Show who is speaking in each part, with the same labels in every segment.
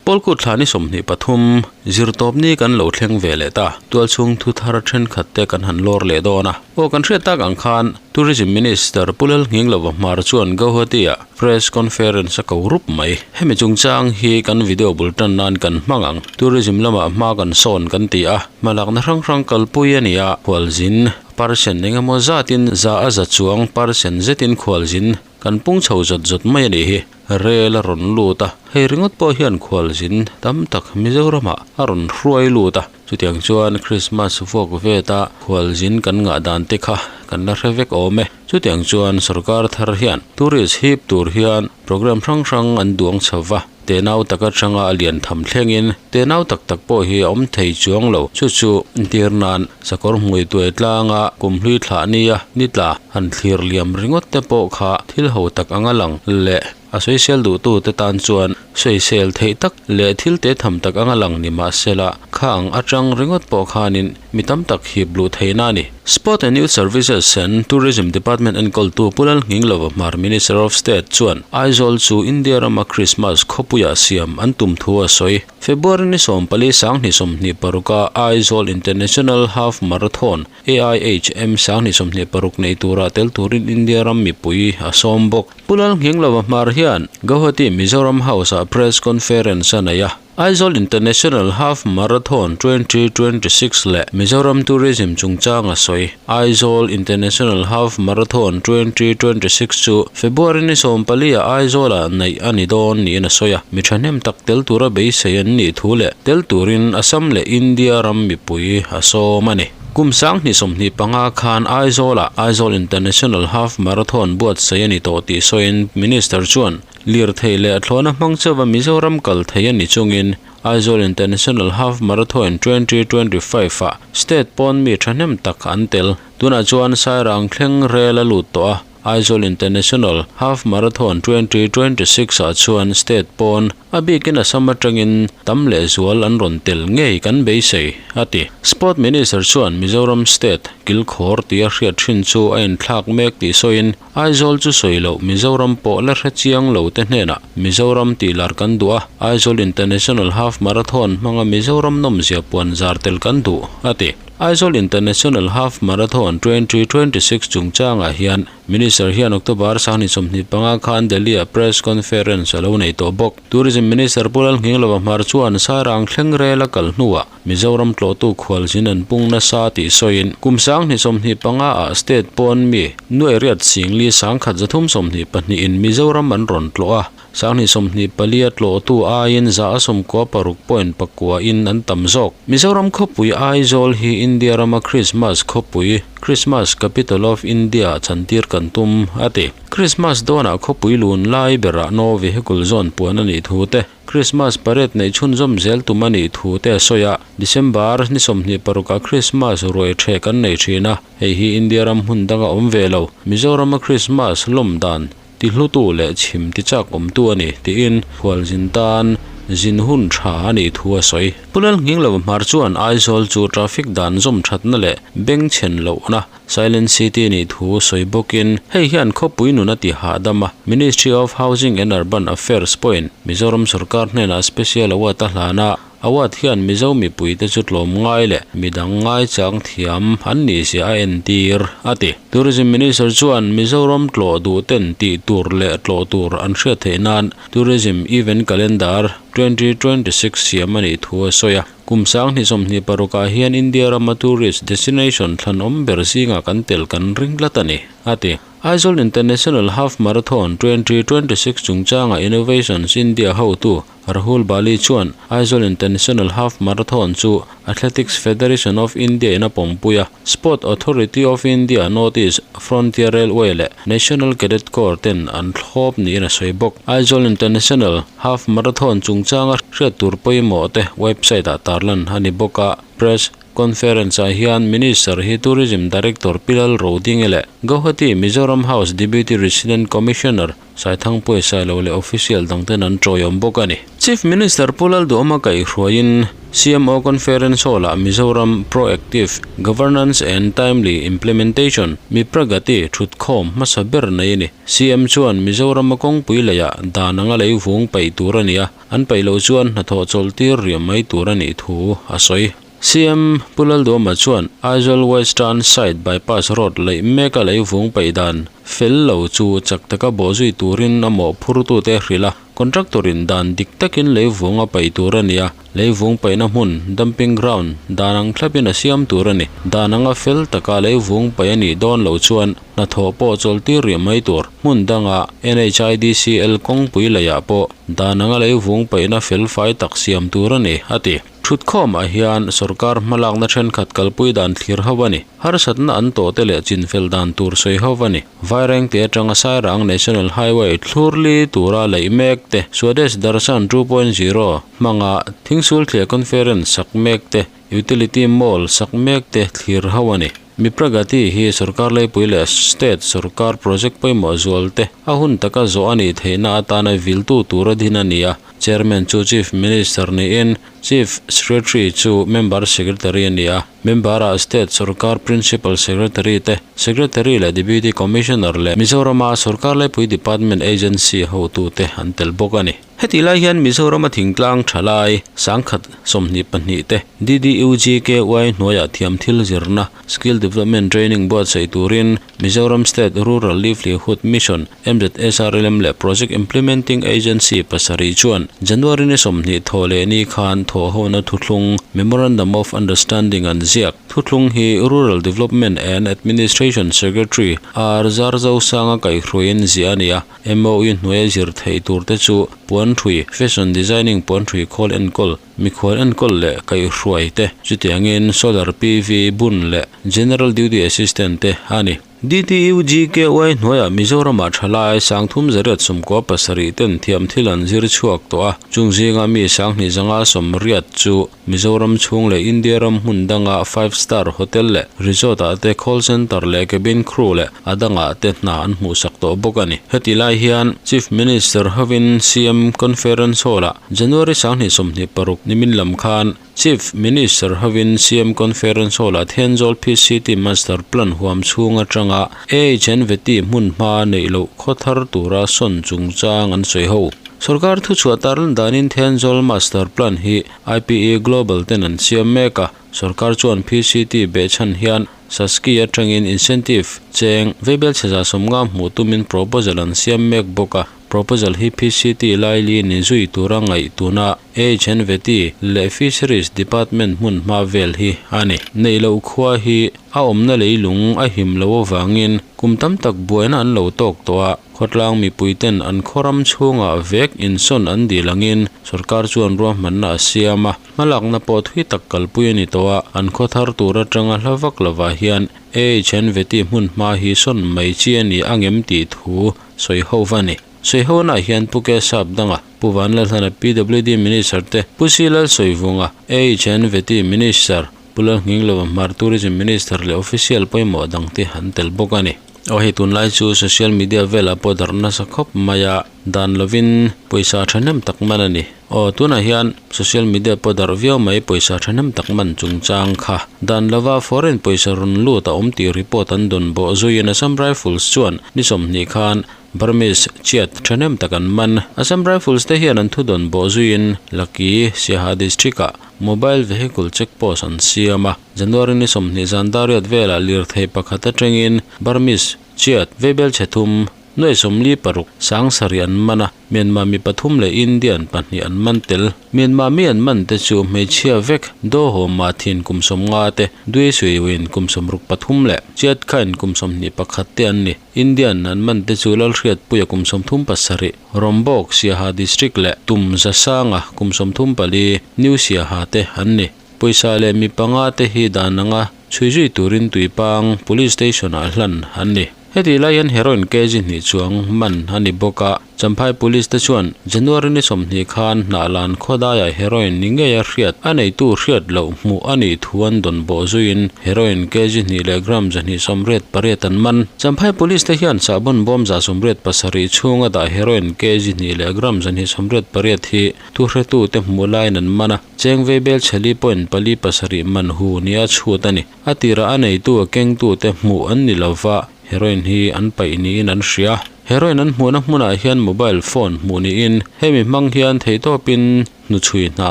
Speaker 1: Pawlkut thla ni 23, zirtawp ni kan lo thleng ve leh ta. Tualchhung thu thar thenkhat te kan han lawr leh dawn a. Aw kan hriat tak ang khan Tourism Minister Pu Lalnghinglova Hmar chuan Guwahati-ah Press Conference a ko rup mai. Hemi chungchang hi kan video bul tan nan kan hmang ang. Tourism lamah hma kan sawn kan ti a, hmalakna hrang hrang kalpui a ni a, khualzin percent engemaw zatin za a za chuang percent zetin khualzin kan pung chho zawt zawt mai a nih hi. Rel a rawn lut a, hei ringawt pawh hian khualzin tam tak Mizoramah a rawn hruai lut a. Chutiang chuan Krismas vuak veta khualzin kan ngah dan te kha kan la hre vek awm e. Chutiang chuan sorkar thar hian tourist hip tur hian program hrang hrang an duang chho va, tenau tak atanga a lian tham thlengin tenau tak tak pawh hi a awm thei chuang lo. Chu chu entir nan sakawr hmui tuai tlanga kumhlui thlah nia nitla han thlir liam ringawt te pawh kha thil ho tak anga lang leh A sawisel duhtute tan chuan sawisel theih tak leh thil te tham tak anga lang ni mah sela, kha ang atang ringawt pawh khanin mi tam tak hip luh theihna a ni. Sport and Youth Services and Tourism Department enkawltu Pu Lalnghinglova Hmar Minister of State chuan Aizawl chu India rama Krismas khawpuia siam an tum thu a sawi. February ni 14 2026 a Aizawl International Half Marathon AIHM 2026 nei tura tel turin India ram mipui a sawm bawk. Pu Lalnghinglova Hmar hian Guwahati Mizoram House-ah Press Conference a nei a. Aizawl International Half Marathon 2026 leh Mizoram Tourism chungchang a sawi. Aizawl International Half Marathon 2026 chu February ni 14-ah Aizawlah neih a ni dawn niin a sawi a. Mi thahnem tak tel tura beisei an nih thu leh tel turin Assam leh India ram mipui a sawm a ni. Kum 2025 khan Aizawlah Aizawl International Half Marathon buatsaih a ni tawh tih sawiin Minister chuan lirthei leh thlawhna hmang chauha Mizoram kal thei a ni chungin Aizawl International Half Marathon 2025 ah state pawn mi thahnem tak an tel. Tunah chuan Sairang thleng rel a lut tawh a. Aizawl International Half Marathon 2026 ah chuan state pawn a bikin Assam atangin tam leh zual an rawn tel ngei kan beisei, a ti. Sport Minister chuan Mizoram state kilkhawr tia hriat thin chu a inthlak mek tih sawiin Aizawl chu sawi loh Mizoram pawh la hre chiang lo te hnenah Mizoram tih lar kan duh a, Aizawl International Half Marathon hmanga Mizoram nawmzia puan zar tel kan duh, a ti. Aizawl International Half Marathon 2026 chungchangah hian Minister hian October 25 khan Delhi-ah Press Conference a lo nei tawh bawk. Tourism Minister Pu Lalnghinglova Hmar chuan Sairang thleng rel a kal hnuah Mizoram tlawhtu khualzin an pung nasa tih sawiin kum 2025 ah state pawn mi nuai riat singli 1322 in Mizoram an rawn tlawh a, 2024 a tlawhtu aiin 96 point pakua in an tam zawk. Mizoram khawpui Aizawl hi India rama Krismas khawpui, Christmas Capital of India, chantir kan tum, a ti. Krismas dawnah khawpui lun lai berah no vehicle zawn puan a nih thu te, Krismas parade neih chhunzawm zel tum a nih thu te a sawi a. December ni 26 ah Krismas ruai ṭheh kan nei ṭhin a, hei hi India ram hmun danga awm ve lo. Mizorama Krismas lawm dan Tihlutu leh chhim ti chak awmtu a ni, tiin khualzin tan zin hun tha a nih thu a sawi. Pu Lalnghinglova Hmar chuan Aizawl chu traffic dan zawm thatna leh bengchhen lohna, Silent City, nih thu sawi bawkin hei hian khawpui nun a ti hahdam a, Ministry of Housing and Urban Affairs pawhin Mizoram sorkar hnenah Special Award a hlan a, Award hian Mizo mipuite chu tlawm ngai leh midang ngaichang thiam an nih zia a entir, a ti. Tourism Minister chuan Mizoram tlawh duh ten tih tur leh tlawh tur an hriat theih nan Tourism Event Calendar 2026 siam a nih thu a sawi a. Kum 2026 ah hian India rama tourist destination thlanawm ber zingah kan tel kan ring tlat a ni, a ti. Aizawl International Half Marathon 2026 chungchanga Innovations India hotu Rahul Bali chuan Aizawl International Half Marathon chu Athletics Federation of India in a pawmpui a, Sport Authority of India, North East Frontier Railway leh National Cadet Corps ten an thlawp niin a sawi bawk. Aizawl International Half Marathon chungchanga hriat tur pawimawh te website ah tarlan a ni bawk a, Press Conference-ah hian Minister hi Tourism Director Pilal Rodinge leh Guwahati Mizoram House Deputy Resident Commissioner Saithangpuai Sailo leh official dangten an tawiawm bawk a ni. Chief Minister Pu Lalduhawma kaihhruaiin CMO Conference Hall-ah Mizoram Proactive Governance and Timely Implementation, Mipragati, thutkhawm hmasa ber nei a ni. CM chuan Mizorama kawngpui leiah dan anga lei vung paih tur a ni a, an paih loh chuan hnathawh chawlhtir riah mai tur a nih thu a sawi. CM Pu Lalduama chuan Aizawl Western Side Bypass Road leih meka lei vung paih dan fel lo chu chak taka bawhzui turin a mawhphurtute a hrilh a. Contractor in dan dik takin leivung a paih tur a ni a, leivung paihna hmun, dumping ground, dan ang thlapin a siam tur a ni. Dan anga fel taka leivung paih a nih dawn loh chuan hnathawh pawh chawlhtir rih mai tur. Hmun danga NHIDCL kawngpui leiah pawh dan anga leivung paihna fel fai tak siam tur a ni, a ti. Thutkhawmah hian sorkar hmalakna thenkhat kalpui dan thlir ho a ni. Harsatna an tawh te leh chinfel dan tur sawi ho a ni. Vairengte atanga Sairang National Highway thlurli tura leih mek te, Swadesh Darshan 2.0 hmanga Thingsul Thliah Conference sak mek te, Utility Mall sak mek te thlir ho a ni. Mipragati hi sorkar leipui leh state sorkar project pawimawh zual te a hun taka zawh a nih theihna atana viltu tura din a ni a. Chairman chu Chief Minister niin Chief Secretary chu Member Secretary a ni a. Member-ah State sorkar Principal Secretary te, Secretary leh Deputy Commissioner leh Mizorama sorkar leipui Department Agency hotute an tel bawk a ni. Hetih lai hian Mizorama thingtlang thalai sangkhat 22 te DDUGKY hnuaiah thiam thil zirna, Skill Development Training, buatsaih turin Mizoram State Rural Livelihood Mission, MZSRLM, leh Project Implementing Agency pasarih chuan January ni 20 thaw leh ni khan thawhhona thuthlung, Memorandum of Understanding, an ziak. Thuthlung hi Rural Development and Administration Secretary R Zarzosanga kaihhruaiin ziah a ni a. MOU hnuaia zir theih tur te chu puanthui, fashion designing puanthui khawl enkawl, mikhual enkawl leh kaihhruai te, chutiangin solar PV bun leh general duty assistant te a ni. DTUGKY hnuaiah Mizoramah thalai 397 ten thiam thil an zir chhuak tawh a, chung zinga mi 2580 chu Mizoram chhung leh India ram hmun danga five star hotel leh resort ah te call center leh cabin crew leh a dangah te hna an hmuhsak tawh bawk a ni. Heti lai hian Chief Minister hovin CM Conference Hall ah January 2026 nimin lam khan Chief Minister hovin CM Conference Hall ah Thenzawl PCT Master Plan huam chhung atanga AHNVT hmun hma neih loh khaw thar tura sawn chungchang an sawi ho. Sorkar thuchhuah tarlan danin Thenzawl Master Plan hi IPE Global ten an siam mek a, sorkar chuan PCT behchhan hian Saski atangin incentive cheng veibel chheza 50 hmuh tumin proposal an siam mek bawk a, proposal hi PCT laili ni zui tura ngaih tuna AHNVT leh Fisheries Department hmun hma vel hi a ni. Neih loh khua hi a awmna leilung a him loh avangin kum tam tak buaina an lo tawk tawh a, Khawtlang mipuiten an khawram chhungah vek insawn an dil angin sorkar chuan ruahmanna a siam a, hmalakna pawh thui tak kalpui a ni tawh a, an khaw thar tur atanga hla vak lovah hian AHNVT hmun hma hi sawn mai chi a ni angem tih thu sawi ho va ni. Sawi ho-naah hian Pu Ke Sap danga Pu Vanlalhlana PWD Minister te, Pu Si Lalsawivunga AHNVT Minister, Pu Lalnghinglova Hmar Tourism Minister leh official pawimawh dangte an tel bawk a ni. Aw hei tunlai chu social media velah pawh darh nasa khawp mai a, dan lovin pawisa thahnem tak man a ni. Aw tunah hian social media pawh darh viau mai pawisa thahnem tak man chungchang kha. Dan lova foreign pawisa rawn lut a awm tih report an dawn bawh zuiin Assam Rifles chuan ni 20 khan Burmese chiat thahnem tak an man. Assam Rifles te hian an thudawn bawh zuiin Laki, Siaha district ah mobile vehicle check post an siam a. January ni 20 zan dariat velah lirthei pakhat atangin Burmese chiat veibel chhe thum nuai 46 sangsarih an man a, Myanmar mi pathum leh Indian pahnih an man tel. Myanmar mi an man te chu hmeichhia vek do haw mah thin kum 50 te, Dui Suiwin kum 63 leh Chiat Khain kum 21 te an ni. Indian an man te chu Lalhriatpuia kum 37, Rombawk Siaha district leh Tum Zasanga kum 34, New Siaha te an ni. Pawisa leh mi panga te hi dan anga chhui zui turin Tuipang Police Station ah hlan an ni. Hetih lai hian heroin kg hnih chuang man a ni bawk a, Champhai Police te chuan January ni 20 khan Hnahlan khawdaiah heroin ni ngeia hriat a neitu hriat loh hmuh a nih thu an dawn bawh zuiin heroin kg hnih leh gram 288 an man. Champhai Police te hian sahbawn bawm 177 chhunga dah heroin kg hnih leh gram 288 hi thuhretu te hmuh laiin an man a, cheng veibel chheli point pali pasarih man hu nia chhut a ni. A tirah a neitu a kengtu te hmuh an ni lova, heroin hi an paih niin an hria. Heroin an hmuhna hmunah hian mobile phone hmuh niin hemi hmang hian theihtawpin hnuchhui hna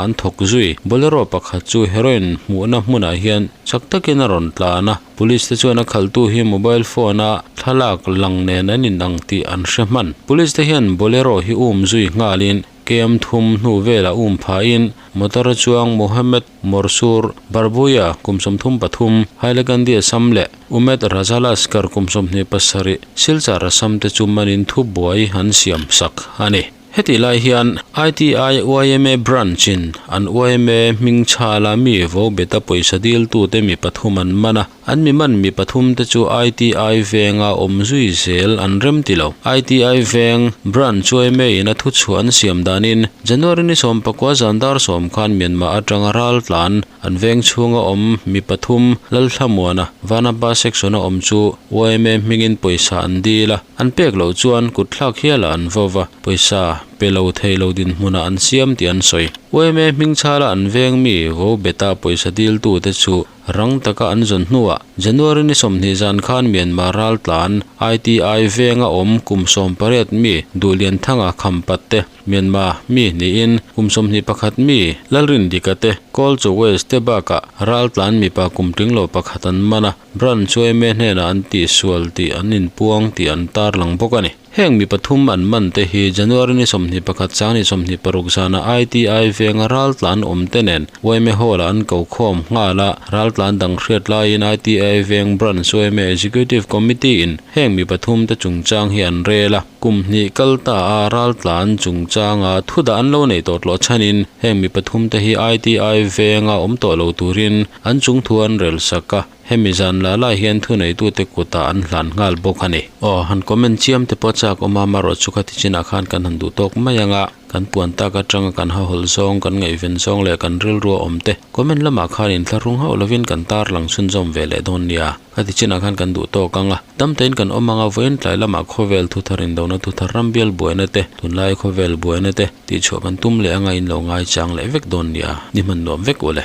Speaker 1: an thawk zui. Bolero pakhat chu heroin hmuhna hmunah hian chak takin a rawn tlan a, police te chuan a khalhtu hi mobile phone a thlalak lang nen an inang tih an hre hman. Police te hian Bolero hi um zui nghalin KM thum hnu velah um phahin motor a chuang Mohammed Morsur Barbuia kum 33, Hailakandi Assam leh Umed Raja Laskar kum 27, Silchar Assam te chu manin thu buai an siam sak a ni. Hetih lai hian ITI YMA Branch in an YMA hming chhala mi vo beta pawisa dil tute mi pathum an man a, An mi man mi pathum te chu ITI venga awm zui zel an rem ti lo. ITI veng branch YMA in a thuchhuah an siam danin January ni 19 zan dar 10 khan Myanmar atanga ral tlan an veng chhunga awm mi pathum Lalthlamuana Vanapa section a awm chu YMA hmingin pawisa an dil a, an pek loh chuan kut thlak hialah an vo va, pawisa pe lo thei lo dinhmunah an siam tih an sawi. YMA hming chhala an veng mi vo beta pawisa dil tute chu Rang taka an zawn hnuah January ni 20 zan khan Myanmar ral tlan ITI venga awm kum 18 mi Duhlian Thanga Khampat te Myanmar mi niin kum 21 mi Lalrin Dika te Kawlchaw West te bakah ral tlan mipa kum tinglo pakhat an man a, branch YMA hnenah an tihsual tih an inpuang tih an tarlang bawk a ni. Heng mi pathum an man te hi January ni 21 chang ni 26 zana ITI venga ral tlan awm te nen YMA Hall-ah an ko khawm nghal a, ral tlan dang hriat laiin ITI veng branch YMA Executive Committee in heng mi pathum te chungchang hi an rel a, kum hnih kal ta a ral tlan chungchanga thu dah an lo nei tawh tlawh chhanin heng mi pathum te hi ITI venga awm tawh lo turin an chungthu an rel sak a. Hemi zan lah lai hian thuneitute kutah an hlan nghal bawk a ni. Aw, han comment chiam te pawh chak awm a, amaherawh chu khati chinah khan kan han duh tawk mai ang a, kan puan tak atanga kan hahawlh zawng, kan ngaihven zawng leh kan rilru a awm te comment lamah khan inthlahrung hauh lovin kan tarlang chhunzawm ve leh dawn nia. Khati chinah khan kan duh tawk ang a, tam tein kan awm ang a, vawiin tlai lamah khawvel thuthar indona thuthar rambial buaina te, tunlai khawvel buaina te tihchhuah kan tum leh anga in lo ngaichang leh vek dawn nia, ni hman nuam vek u le.